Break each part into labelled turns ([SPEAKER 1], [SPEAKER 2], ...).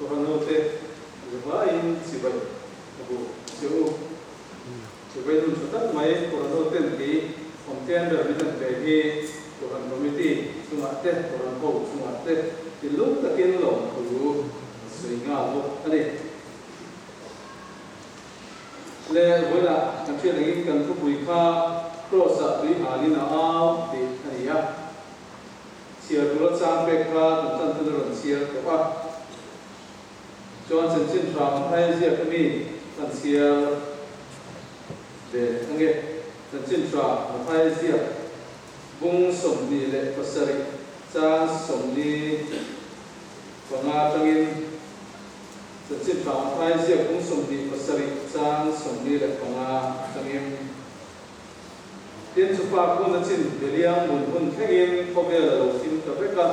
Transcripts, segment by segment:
[SPEAKER 1] Kohhranhote zavaiin chibai a bu che u. Chibai nun tha tak mai Kohhranhoten kei awmten ber min han pe hi Kohhran Committee chungah te, Kohhran ho chungah te thinlung takin lawmthu a sawi nghal bawk a ni. Le vawilah kan hriat angin kan thupui kha Kraws-ah tui halin a au tih a ni a. Chhiar tura chang pek kha kan tan tun a rawn chhiar tawh a. Chuan chanchin hram phai ziak ami kan chhiar ve leh ange. Chanchin hram Mathai ziak bung 27 chang 45 atangin Chanchin hram Mathai ziak bung 27 chang 45 atangin Tin, chu pa hun a chin Beliang mun hun thlengin khawvel a lo thim ta vek a.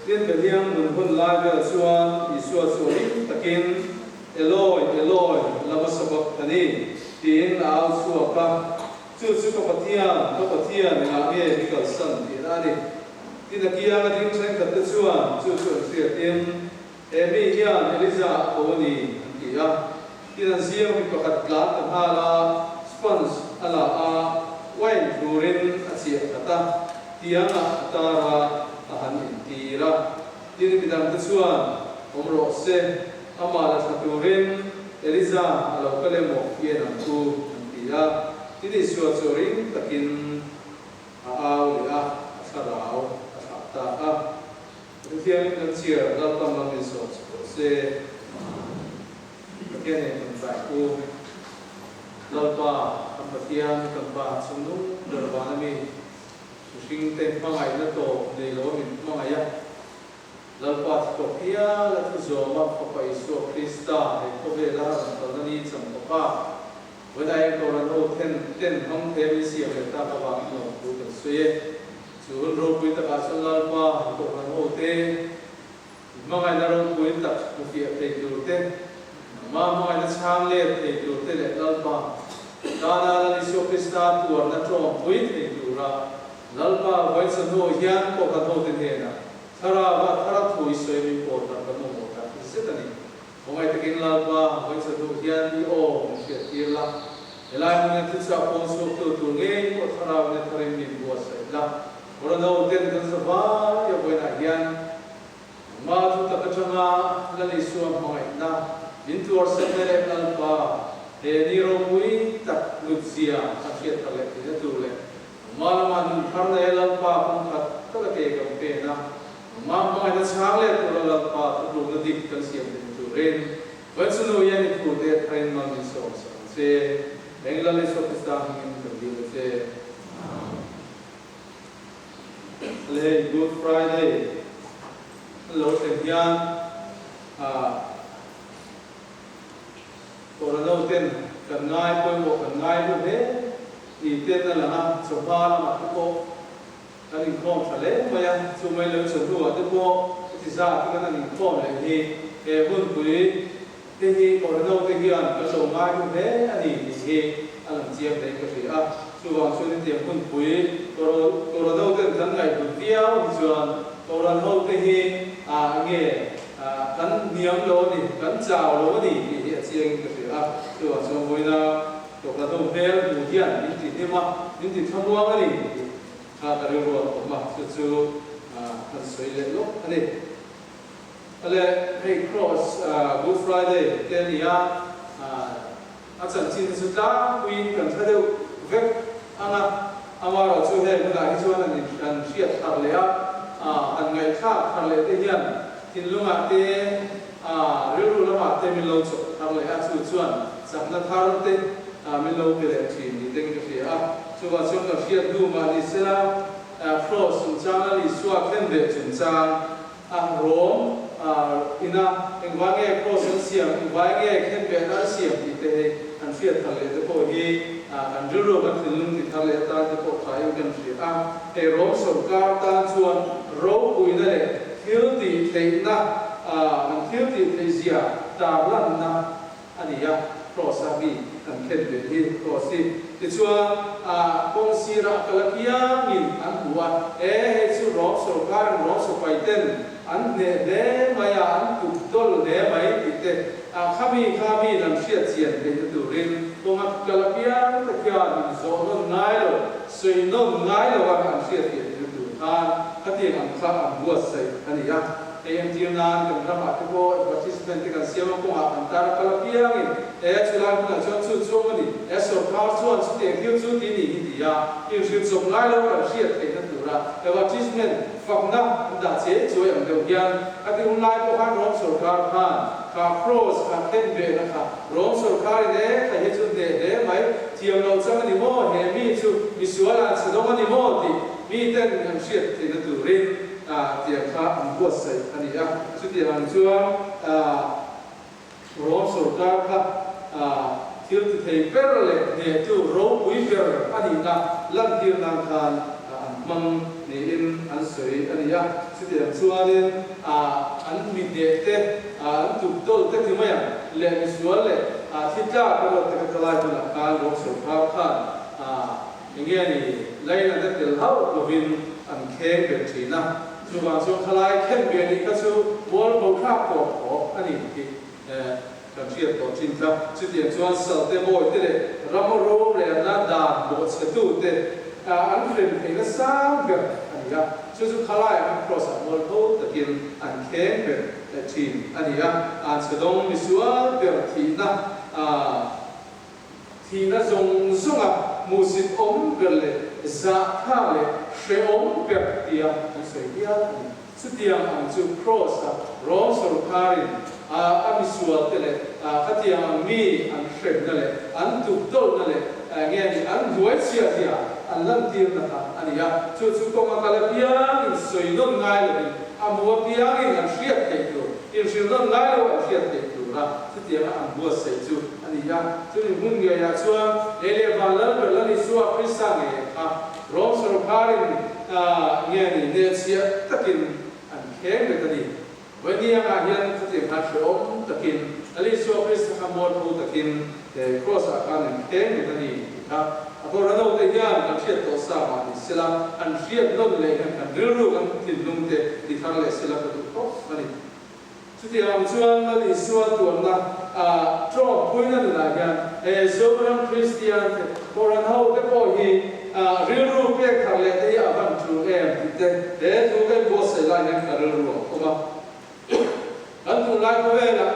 [SPEAKER 1] Tin, Beliang mun hun lai vel chuan Isua chu a ring takin, Eloi, Eloi, lama sabachthani? tiin a au chhuak a. Chu chu ka Pathian, ka Pathian, engah nge mi kalsan? tihna a ni. Tin, a kianga ding thenkhat te chuan chu chu an hriatin, He mi hian Eliza a ko a ni, an ti a. Tin an zing mi pakhat tlan ta nghal a, sponge a la a, wine turin a chiah khat a, tiangah a tar a, a han intir a. Tin midangte chuan, Awm rawh se, amah la tha turin Eliza a lo kal emaw i en ang chu, an ti a. Tin Isua chu ring takin a au leh a, a thlarau a thlah ta a. Pathianin kan chhiar Lalpa lam in sawm chhe tawh se. Pathian in kan tlai ku. Lalpa kan Pathian kan Pa chungnung ber van ami mihring te hmangaihna tawp nei lo min hmangaih a. Lalpa thi tawp hial a thu zawm a Fapa Isua Krista he khawvel a rawn kalna ni cham tawp a. Vawiin Kohhran ho then ten hmang the min siam leh tak avangin lawmthu kan sawi e. Chu hun ropui takah chuan Lalpa Kohhran hote hmangaihna ropui tak hmu fiah thei tur te, Ama hmangaihna chhang let thei tur te leh Lalpa tana Lal Isua Krista tuarna tawngpui thei tura Lalpa vawichahnu hian Kohhran hote hnenah Thlarauva thara thu i sawi min pawl tak kan awm awh tak zet a ni. Khawngaih takin Lalpa vawichahnu hian i aw min hriat tir la, helai hmuna thuchhuah pawn chhuaktu tur ngei pawh thlarauin a tharin min buatsaih la. Corona ten kan za vai a vawiinah hian nangmah thu tak atanga Lal Isua hmangaihna min tuarsanna leh Lalpa he ni ropui tak hlutzia kan hriat thar leh theihna tur leh Nangmah lamah nun thar leh Lalpa kawngkhat taka ke kan pen a, nangmah hmangaihna chhang leh tura Lalpa thutlukna dik kan siam thei turin Vawichunu hian i thu te tharin mal min sawm sak ang che. Eng Lal Isua Krista hmingin kan dil a che. Le hei Good Friday an lo thlen hian Corona ten kan ngai pawimawh kan ngai hlu hle ni ten a lang a, chawhma lamah te pawh kan inkhawm tha hle mai a, chu mai lo chawhnuah te pawh heti zat hi kan han inkhawm leh hi he hunpui te hi Corona te hian kan lo ngai hlu hle a ni tih hi a lang chiang hle ka hria a, chuvang chuan hetiang hunpui Corona ten kan ngaihhlut viau hi chuan Kohhran ho te hi nge kan hniam lo a ni, kan chau lo a ni tih hi a chiangin ka hria a. Chuvang chuan vawiina Kohhran ho hmel hmu hian min ti hlim a, min ti thlamuang a ni tih kha ka rilru a awm a, chu chu kan sawi leh lawk a ni. Ale hei Cross Good Friday te a ni a, a chanchin hi chu tlangpuiin kan hre deuh vek ang a, amaherawh chu heng hunah hi chuan an hriat thar leh a, han ngaihthlak thar leh te hian thinlungah te, rilru lamah te min lo chawk thar leh a, chu chuan chakna thar te min lo pe leh thin ni teng ka hria a. Chuvang chuan kan hriat hnu mah ni sela, Cross chungchang Lal Isua khen beh chungchang A rawng ina engvai nge cross an siam, engvai nge khenbehna an siam tih te hei an hriat thar leh te pawh hi kan rilru kan thinlung ti thar leh atan te pawh thain kan hria a. Hei Rom sawrkar tan chuan ropuina leh thil tih theihna an thil tih theih zia tarlanna a ni a, cross a mi an khenbeh hi cross hi. Tichuan, a kawng sirah a kal apiangin an hmu a, E, hei chu Rom sorkarin Rom sipaiten an hneh hle mai a, an tuk dawl hle mai tih te, a khami kha miin an hriat chian theihna turin kawng a kal apiang te khian inzawh nawn ngai lo, sawi nawn ngai lo a an hriat theih theihna tur khan khatiang ang kha an buatsaih a ni a. Hei entir nan kan ramah te pawh advertisement te kan siam a kawngah kan tar a kal apiangin e chulai hmunah chuan chu chuang a ni e sorkar chuan chutiang thil chu ti ni hi ti a inhrilh chawp ngai lo kan hriat theihna tura advertisement fakna an dah che chuai ang deuh hian a ti hun lai pawh khan Rom sorkar khan kha cross kha khen vehna kha Rom sorkarin e kha hi chu hneh hle mai thiam loh chang a ni maw he mi chu misual an chhe dawng a ni maw tih miten an hriat theihna turin tiang kha an buatsaih a ni a. Chutiang ang chuan Rom sorkar kha thil ti thei ber leh hnehtu ropui ber a nihna lantir nan khan an hmang niin an sawi a ni a. Chutiang chuanin an mi hneh te, an tukdawlh te ti mai ang leh misual leh thi tlak erawh te kha kalai hunah khan Rom sorkar khan Enge ni, laina te tel hauh lovin an kheng bet thin a, chuvang chuan khalai khen ve nih kha chu mual bo thlak tawh khawp a ni tih kan hriat tawh thin kha. Chutiang chuan Salte bawi te leh ram rorelna dan bawhchhetu te an hrem theihna sang ber a ni a, chu chu khalai an cross ah mual bo takin an kheng bet thin a ni a, an chhedawng misual ber thihna Thihna zawng zawnga hmuhsit awm ber leh zahthlak leh hrehawm ber tia an sawi hial a ni. Chutiang ang chu Kross-a Rom sorkarin a a misualte leh khatiang ang mi an hremna leh an tukdawlhna leh nge ni an hnuaichhia zia an lantirna kha a ni a. Chu chu kawnga kal apiangin sawi nawn ngai lovin a hmu apiangin an hriat theih tur, inhrilh nawn ngai lo an hriat theih tura chutianga an buatsaih chu a ni a. Chumi hmun ngeiah chuan lei leh van lal ber Lal Isua Krista ngei kha Rom sorkarin nge ni hnehchhiah takin an kheng bet a ni. Vawinia-ah hian khatiang khan hrehawm takin Lal Isua Krista kha mualpho takin Cross-ah khan an kheng bet a ni tih kha a Korano te hian kan hriat tawh sa mah ni sela, an hriat nawn leh hian kan rilru kan thinlung te ti thar leh sela ka duh khawp a ni. Chutiang ang chuan Lal Isua tuamna a tawngpuina nunah hian he Zoram Kristian te, Kohhran ho te pawh hi rilru pek thar leh te hi a van tul em tih te he thu ka inbuatsaih lai hian ka rilru a awm a. Kan tunlai khawvelah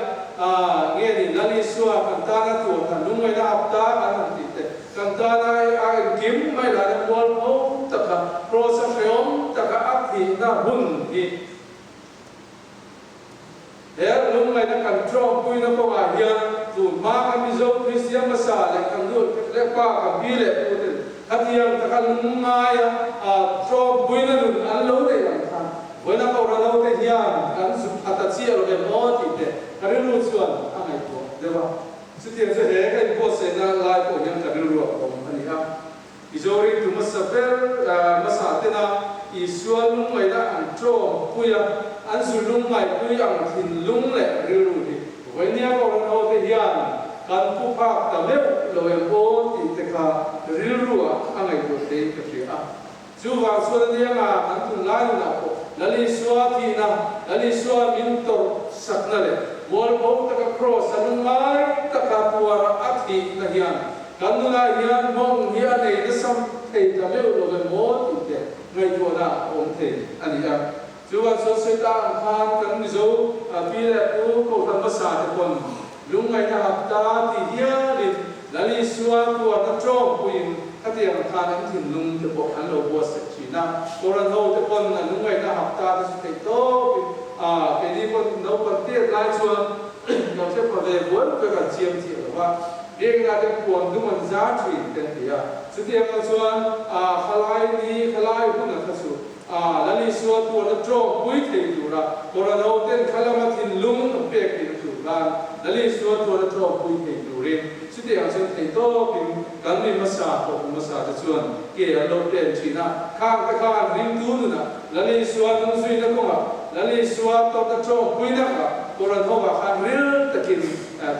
[SPEAKER 1] nge ni Lal Isua kan tana tuam khan lungngaihna hapta kan han tih te, kan tana a engkim mai lana mualpho taka Kraws a hrehawm taka a thihna hun hi He lungngaihna kan tawngpuina kawngah hian tun hma kan Mizo Kristian hmasa leh kan nu leh pa, kan pi leh pu ten khatiang taka lungngaia tawngpuina nun an lo neih ang khan vawiina Kohhran ho te hian kan zuk khat a chiah lo em aw tih te ka rilru chuan a ngaihtuah deuh a. Chutiang chu he ka inbuatsaihna lai pawh hian ka rilru a awm a ni a. Mizo ringtu hmasa ber hmasa tena Isua lungngaihna an tawngpui a, an zu lungngaihpui ang thinlung leh rilru hi vawinia Kohhran ho te hian kan pu phak ta meuh lo em aw tih te kha rilruah a ngaihtuah theiin ka hria a. Chuvang chuan a nianga kan tunlai nunah pawh Lal Isua thihna, Lal Isua min tawrh sakna leh mualpho taka Kraws a lungngai taka tuara a thihna hian Kan nunah hian mawng hi a nei nasa thei ta meuh lo em maw tih te ngaihtuahna a awm thei a ni a. Chuan chuan sawi ta ang khan kan Mizo pi leh pu Kohhran hmasa te pawn lungngaihna hapta ti hialin Lal Isua tuarna tawngpuiin khatiang ang khan an thinlung te pawh an lo buatsaih thin a. Kohhran ho te pawn an lungngaihna hapta te chu theih tawpin keini pawn naupang tiat lai chuan kan hre pha ve buai vek an chiam chiah lo va. Biakina te puan dum an zar thin te an ti a, chutiang ang chuan khalai ni, khalai hun a kha chu Lal Isua puan a tawngpui thei tura Kawrano ten kha lama thinlung an pek tih a tur khan Lal Isua puan a tawngpui thei turin chutiang chuan thei tawpin kan mi hmasa pawh hmasa te chuan ke an lo pen thin a, khang te khan ringtu nunah Lal Isua nungzuina kawngah Lal Isua tawpna tawngpuina kha Kawrano ah khan ril takin.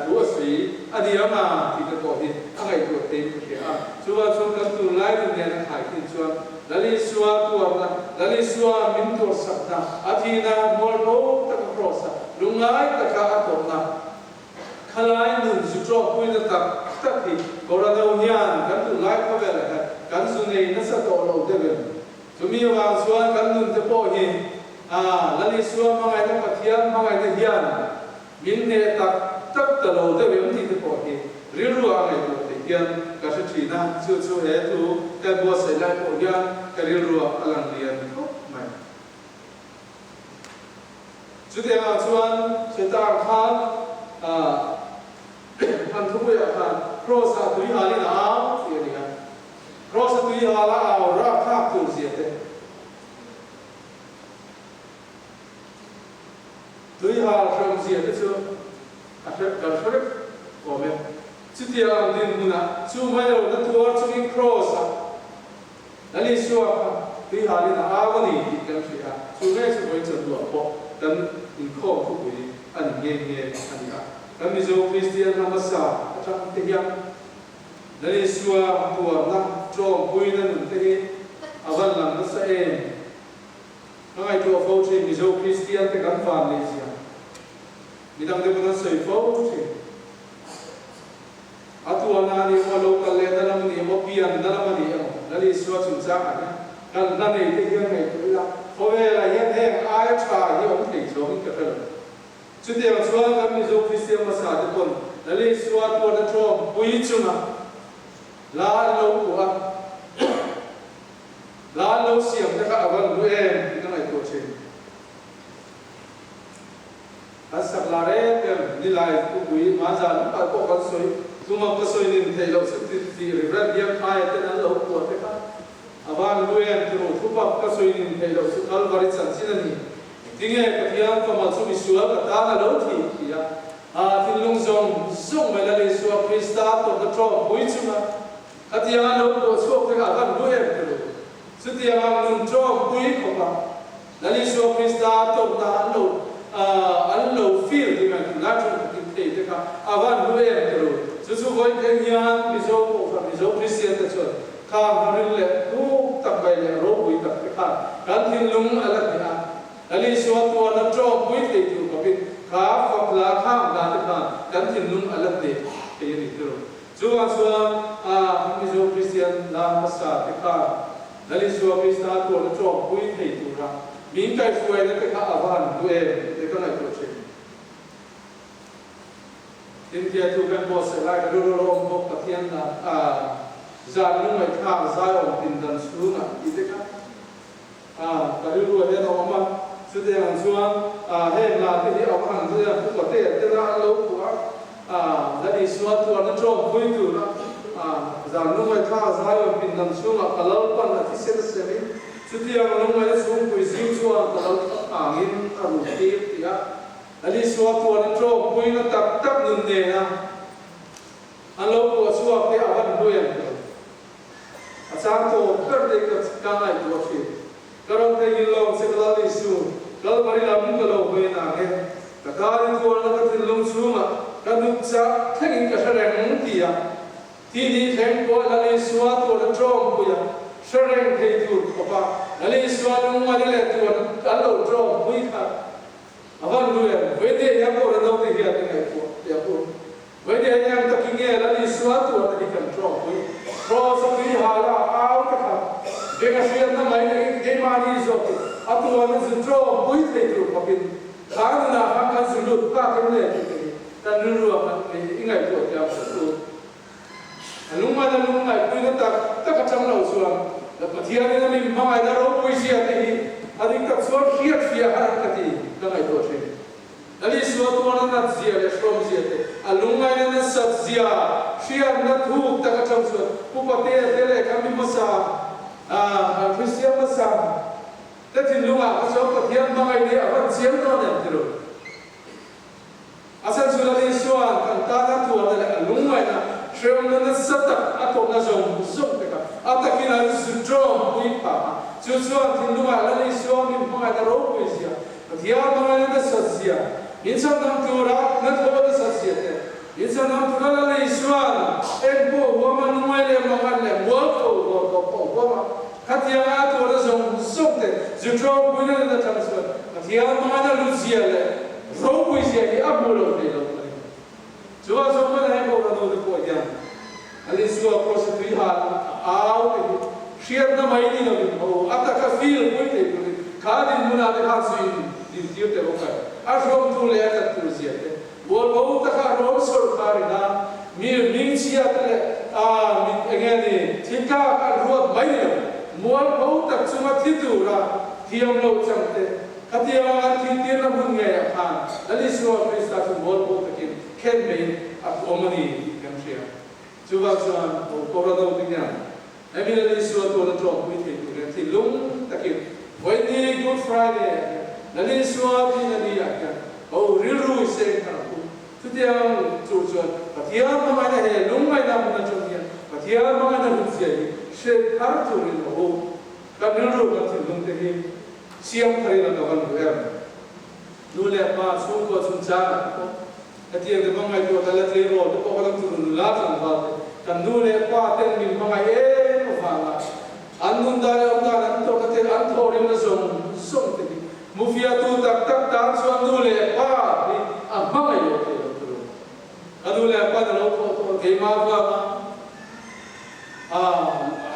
[SPEAKER 1] thu a sawi a ni ang a tih te pawh hi a ngaihtuah theiin ka hria a. Chuvang chuan kan tunlai nun nen a khaikhin chuan Lal Isua tuarna, Lal Isua min tuarsakna, a thihna mualpho taka cross-a lungngai taka a tawrhna, Khalai nun zu ṭawkpuina tak tak hi Corano hian kan tunlai khawvelah hian kan zu nei nasa tawh lo deuh em? Chumi avang chuan kan nun te pawh hi a Lal Isua hmangaihna Pathian hmangaihna hian min hneh tak tak ta lo deuh em tih te pawh hi rilru a ngaihtuah theih hian ka hre ṭhin a, chu chu he thu ka buatsaih lai pawh hian ka rilruah a lang lian khawp mai. Chutiangah chuan Satan khan an thupuiah khan Kraws-ah tui halin a au tih a ni a. Kraws-a tui hala au rapthlak tur zia te, tui hal hrem zia te chu a hrep kan hre vek awm e. Chutiang ang dinhmunah chu mai lo na tuar chungin Kraws-ah Lal Isua kha tui halin a au a ni tih kan hria a, chu nge chu vawi chawhnuah pawh kan inkhawm thupui a ni nghe nghe a ni a. Kan Mizo Kristian hmasa atang te hian Lal Isua tuarna tawngpuina nun te hi a van lang nasa em? Ka ngaihtuah fo thin Mizo Kristian te kan van nei zia midang te pawn an sawi fo thin. A tuahna a ni emaw, lo kal lehna lam a ni emaw, pianna lam a ni emaw, Lal Isua chungchang ah hian kan hla nei te hian ngaihtuah ila, khawvelah hian heng aia tha hi awm thei zawngin ka hre lo. Chutiang chuan kan Mizo Kristian hmasa te pawn Lal Isua tuahna tawng pui chunga hla an lo phuah a, hla an lo siam te kha a van hlu em tih ka ngaihtuah thin. Kan sak la reng em? Nilai thupui hmanzah lam pah pawh kan sawi. Tumah ka sawi nin theih loh chu ti tih Reverend Biangkhaia ten an lo puah te kha a van lu em ti ru thupak ka sawi nin theih loh chu Kalvari chanchin a ni. Tinge Pathian fama chu misual ka tan a lo thih ti a, a thinlung zawng zawng mai Lal Isua Krista tawrhna tawngpui chunga khatiang an lo puah chhuak te kha a van lu em ti ru. Chutiang ang nun tawngpui khawpa Lal Isua Krista tawpna an lo an lo feel ti mai tunlai tawng takin thei te kha a van hlu em ti ru. Chu chu vawi thleng hian Mizo Kohhran Mizo Kristian te chuan kha hmaril leh hnuk tak mai leh ropui tak te khan kan thinlung a la hneh a. Lal Isua tuarna tawngpui thei tur khawpin kha fak la khang hla te khan kan thinlung a la hneh thei a ni ti ru. Chuvang chuan a Mizo Kristian la hmasa te khan Lal Isua Krista tuarna tawngpui thei tura min kaihhruaina te kha a va han hlu em tih te ka ngaihtuah thin. Tin, Tiatu kan buatsaih lai ka rilru lo awm bawk Pathian a zan lungngaihthlak zaiawm pindan chhungah tih te kha a ka rilru ah hian a awm a. Chutiang ang chuan heng la te hi a va han zui a, Pu Patea te la an lo phuah a, Lal Isua tuarna tawngpui tura zan lungngaihthlak zaiawm pindan chhungah ka Lalpan a thisen semin chutiang lungngaihna chhungpui zing chuan ka lo thap angin a run tir tih a, Lal Isua tuarna tawngpuina tak tak nun nena an lo phuah chhuak te a van hlu em tawh. A chang tawp ber te ka ka ngaihtuah thin. Ka rawn theihin lawng che ka Lal Isu, Kalvari lam ka lo hawi nang e. Ka tan i tuarna ka thinlung chhungah ka hnuk chah thlengin ka hre reng ti a. Ti ni thleng pawh Lal Isua tuarna tawngpui a hre reng thei tur khawpa Lal Isua lungngaihna leh tuarna an lo tawngpui kha a van lu em? Vawiin hian pawh Rano te hian i ngaihtuah teh ang u. Vawiin hian takin nge Lal Isua tuarna hi kan tawngpui? Kraws a tui hala au te kha beng a hriatna mai leh keimahni zawkin a tuarna zu tawngpui thei tur khawpin kha nunah khan kan zu lut phak em le tih te hi kan rilru ah khan i ngaihtuah thiam hret u. A lungngaihna lungngaihpuina tak tak atang lo chuan la Pathianin a min hmangaihna ropui zia te hi a dik tak chuan hriat fiah har ka ti ka ngaihtuah thin. Lal Isua tuarna nat zia leh hrawm zia te, a lungngaihna nasat zia hriatna thuk tak atang chuan Pu Patea te leh kan mi hmasa kan Kristian hmasa te thinlungah kha chuan Pathian hmangaih hi a van chiang dawn em ti lo. A chhan chu Lal Isua'n kan tana tuarna leh a lungngaihna hremna nasa tak a tawrhna zawng zawng te kha a takin an zu tawngpui phah a. Chu chuan thinlungah Lal Isua min hmangaihna ropui zia, Pathian hmangaihna nasat zia, min chhandam tura na thawh nasat zia te. In sanam tura Lal Isua'n eng pawh huama nungai leh mangan leh mualpho vawr tawh pawh huama khatianga a tuarna zawng zawng te zu ṭawngpuina nun aṭang chuan Pathian mangana lutzia leh ropuizia hi a hmu lo thei lo a ni. Chuvang chuan hmana he Kohhran ute pawh hian Lal Isua Kraws a tui hal a au te hi hriatna mai ni lovin a u a taka feel pui thei turin kha dinhmunah te khan chu in dintir teh bawk a, a hrawmtu leh a tlat tur zia te Mualpho taka rawm sawrkar ina mi hmingchhia te leh a mit enge ni thi tlak an ruat mai lo. Mualpho tak chunga thi tura thiam loh chang te khatiang ang an thih tirna hmun ngeiah khan Lal Isua Krista chu mualpho takin khen meiin a awm a ni tih kan hria. Chuvang chuan ho Korano te hian hemi Lal Isua tuan a tlawmpui thei tur hian thinlung takin vawiini Good Friday ah hian Lal Isua thihna ni ah hian ho rilru i seng thar ang u. Chutiang chu chuan Pathian hmangaihna he lungngaihna hmun atang hian Pathian hmangaihna hlutzia hi hre thar turin a u. Kan rilru kan thinlung te hi siam tharin a ka van duh em? Nu leh pa chhungkua chungchang ah te pawh hetiang te hmangaihtuah ka la tleirawl te pawh ka lo turu nula tlangval te kan nu leh pa ten min hmangaih em avanga an nun dan leh awm dan an tawrhna te an thawhrimna zawng zawng te hi mufiatu tak tak tan chuan nu leh pa hi a hmangaih loh theih loh turu. Ka nu leh pa na lo thawh tawh keimah avanga a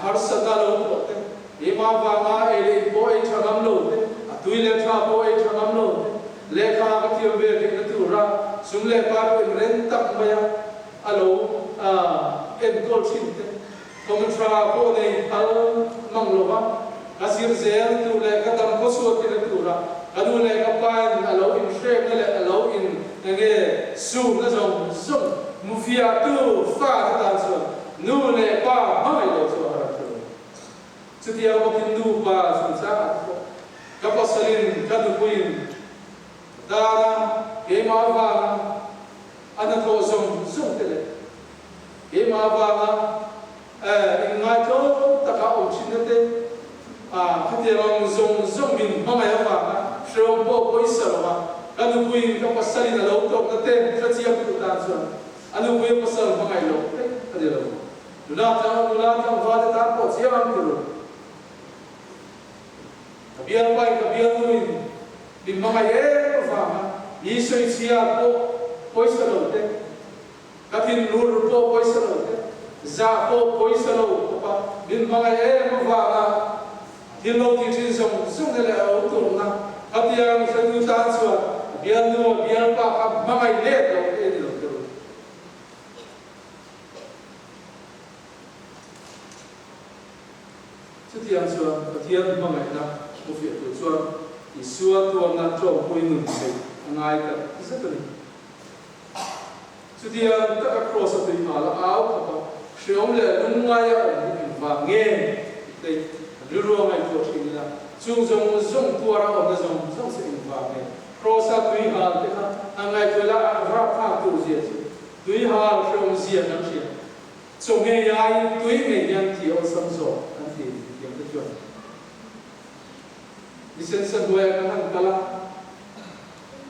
[SPEAKER 1] harsatna lo tawh te, keimah avanga ei leh in pawh ei tha ngam lo te, a tui leh tha pawh ei tha ngam lo te, lehkha ka thiam ve theihna tura sum leh pa pawh in ren tak maia a lo enkawl thin te, kawmthra pawh nei phal mang lova ka zir zel tur leh ka dam khawchhuah tirna tura ka nu leh ka pa in a lo inhrekna leh a lo in enge sumna zawng zawng mufiahtu fa te tan chuan nu leh pa hmangaih lo chu a har thei lo. Chutiang bawkin nu pa chungchang ah te pawh ka pasalin ka nupuiin ka tana keimah avanga a hnathawh zawng zawng te leh keimah avanga inngaitlawn taka awm thinna te, khatiang ang zawng zawng min hmangaih avanga hrehawm pawh pawisa lova ka nupuiin ka pasalin a lo tawkna te hrechiang tu tan chuan a nupui a pasal hmangaih loh vek a ni lo. Nula tlang nula tlangval te tan pawh chiang ang tur. Ka bialpain ka bialnuin min hmangaih em avanga mi sawichhia pawh pawisa lo te, Ka thinlur pawh pawisa lo te, zah pawh pawisa lo khawpa min hmangaih em avanga thil lo ti thin zawng zawng te leh a lo turna khatiang hretu tan chuan a bialnu a bialpa kha hmangaih let lo te ni lo te u. Chutiang chuan Pathian hmangaihna hmufiah tur chuan Isua tuarna tlawmpui nun theih a ngai tak zet a ni. Chutiang taka Kraws a tui nghal a au khawp a, hreawm leh lungngaia awm hi engvang nge tih te kan rilru a ngaihtuah thin ila, chung zawng zawng tuara awmna zawng zawng chu engvang nge? Kraws a tui nghal te kha an ngaihtuah ila a rapthlak tur zia chu tui hal hreawm zia kan hria. Chaw ngei aiin tui ngei hian thi awlsam zawk an ti mithiam te chuan. Ni sen sa hnuaiah kan han kal a.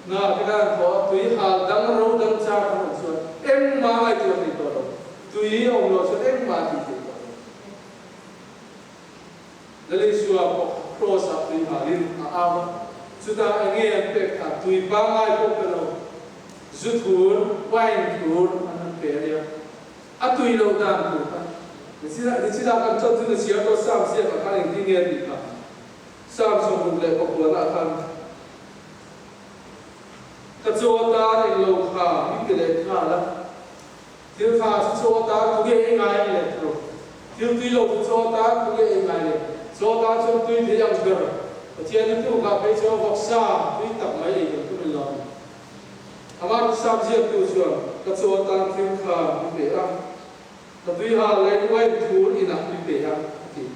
[SPEAKER 1] Hna te khan an thawh a, tui hal dang ro dang char kan awm chuan engmah ngaihtuah thei tawh lo, tui a awm loh chuan engmah a tih theih tawh lo. Lalisua pawh Kraws ah tui halin a au a, chutah eng nge an pek kha, tui pangngai pawh pe lo, zu thur, wine thur an han pe a nia. A tui loh dan tur kha nichina kan chawt chu na chhiar tawh Sam ziakah khan engtin nge a tih kha? Sam 69 ah khan ka chaw atan eng lo kha min ti leh nghal a, thil tha chu chaw atan tu nge ei ngai ang le tiraw? Thil tui lo chu chaw atan tu nge ei ngai le? Chaw atan chuan tui thei ang ber Pathian hi tukah phei chuan vawksa tui tak mai ei kan tum in lo a ni. Amah Sam ziaktu chuan ka chaw atan thil kha min pe a, ka tuiha leh wine thur inah min pe a, a ti.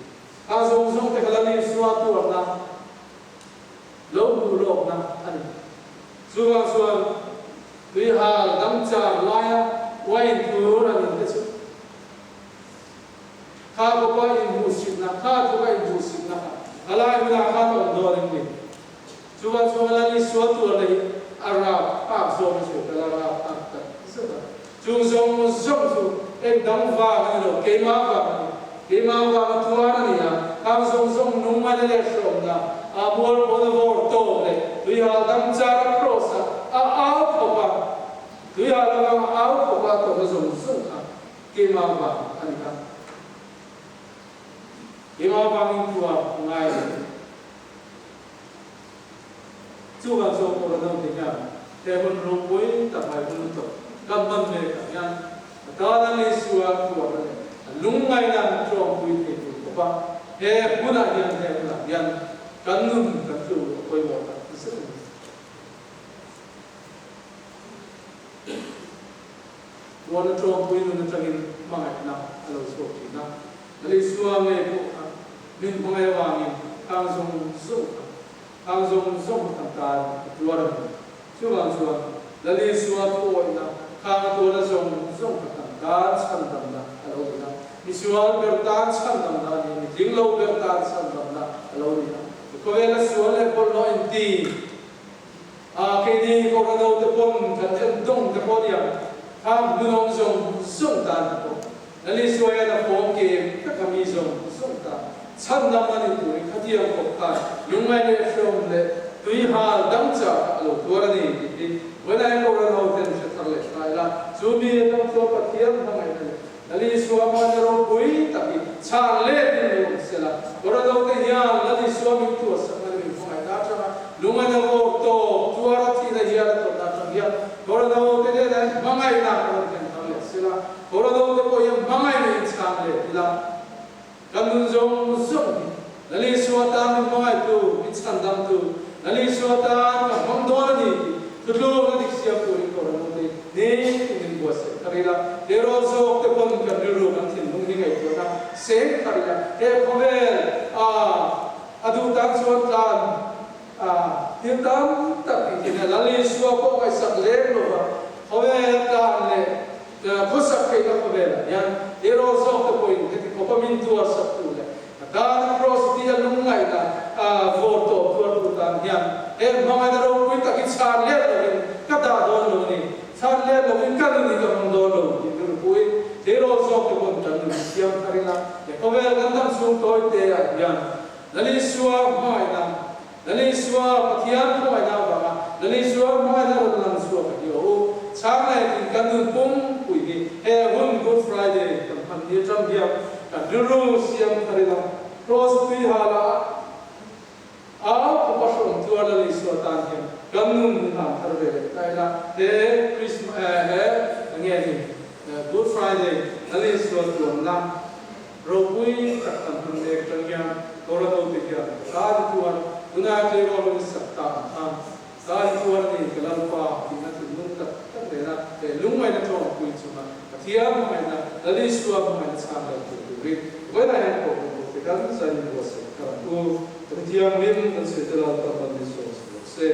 [SPEAKER 1] A zawng zawng te kha la Isua tuarna lo hmuh lawkna a ni. Chuvang chuan tuihal dangchar laia wine thur an in te chu kha kawpa inhmuhsitna, kha tluk a inhmuhsitna kha a lai hunah khan a awm dawn em ni? Chuvang chuan la Isua tuarna hi a rap phak zawng a hriat a, la rap phak tak zet a. Chung zawng zawng chu eng dang vang a ni lo, keimah vang a ni. Keimah vanga tuar a ni a, khang zawng zawng nung a ni leh hrawmna, a mual pawn a vawr tawp leh tuihal dang char a cross a, a au khawp a, tuihal avanga au khawp a tawrhna zawng zawng kha keimah vang a ni a. Keimah vangin tuar ngai lo. Chuvang chuan Paula naute hian he hun ropui tak mai hun lutuk kan hman mek ah hian a tana Isua tuarna leh a lungngaihna an tlawmpui thei tur khawp a, he hunah hian he hunah hian kan nun kan tlu a pawimawh tak zet a ni. Tuarna tlawmpui nun atangin hmangaihna a lo chhuak thin a. Isua ngei pawh kha min hmangaih avangin khang zawng zawng kha, khang zawng zawng kha kan tan a tuar a ni. Chuvang chuan Lal Isua thuawihna, khang a tuarna zawng zawng kha kan tan chhandamna a lo ni a. Misual ber tan chhandamna a ni a, mitling lo ber tan chhandamna a lo ni a. Khawvela sual leh bawlhhlawh inti a, keini Kohhran te pawn kan endawng te pawh a nia, khang hmunawm zawng zawng tan te pawh Lal Isua hian a fawm kem vek a mi zawng zawng ta chhandam a ni turin khatiang khawp khan lungngai leh hreawm leh tui hal dang chah kha a lo tuar a ni tih hi vawiin Kohhran ho ten hre thar leh hra ila chu mi atang chuan Pathian hmangaihna leh Lal Isua hmanna ropui tak hi chhan let in lo awm sela Kohhran ho te hian Lal Isua min tuahsakna leh min hmangaihna atanga lungngaihna vawk tawp tuar a thihna hial a tawrhna atang hian Kohhran ho te hnenah hmangaihna ka rawn thlen thar leh sela. Kawrado te pawh hian hmangaih leh inchhan leh ila kan nun zawng zawng hi Lal Isua tan min hmangaihtu, min chhandamtu, Lal Isua tan ka hmang dawn a ni tih thutlukna dik siam turin Kawrado te ni tin min buatsaih thar ila, terawl zawk te pawn kan rilru kan thinlung hi ngaihtuahna seng thar ila, he khawvel a a duh tan chuan tlan a thil tam tak tih thin a, Lal Isua pawh ngaihsak lem lova khawvel a tlan leh Khawsak theihna khawvelah hian tirawl zawk te pawhin heti khawpa min tuar sak tu leh a tana cross tia lungngaihna vawr tawp tuar tu tan hian he hmangaihna ropui tak hi chhan let lovin ka dah dawn lo a ni, chhan let lovin ka nun hi ka hmang dawn lo tih chu rupuiin tirawl zawk te pawn kan nun hi siam thar ila he khawvel kan dam chhung tawi te ah hian Lal Isua hmangaihna Lal Isua Pathian khawngaihna avanga Lal Isua hmangaihna rawn lang chhuak a ni aw u. Chhang leh tin kan nun pumpuih hi he hun Good Friday kan hman ni atang hian kan rilru siam thar ila Cross tui hala a khawpa hrawm tuar Lal Isua tan hian kan nun hi hlan thar ve leh ta ila he Christmas he enge ni Good Friday Lal Isua tuamna Ropui tak kan hman mek atang hian Torah note hian ka ni tuar tunah tleirawl in sak ta ang khan ka ni tuar a ni ka Lalpa tihna thinlung tak tak nena leh lungngaihna tawngpui chunga Pathian hmangaihna Lal Isua hmangaihna chhan lo tur turin vawilah hian kohhran note kan zai min buatsaih thar ang u. Pathian hlim kan sawi te Lalpa hman min sawm sak rawh se.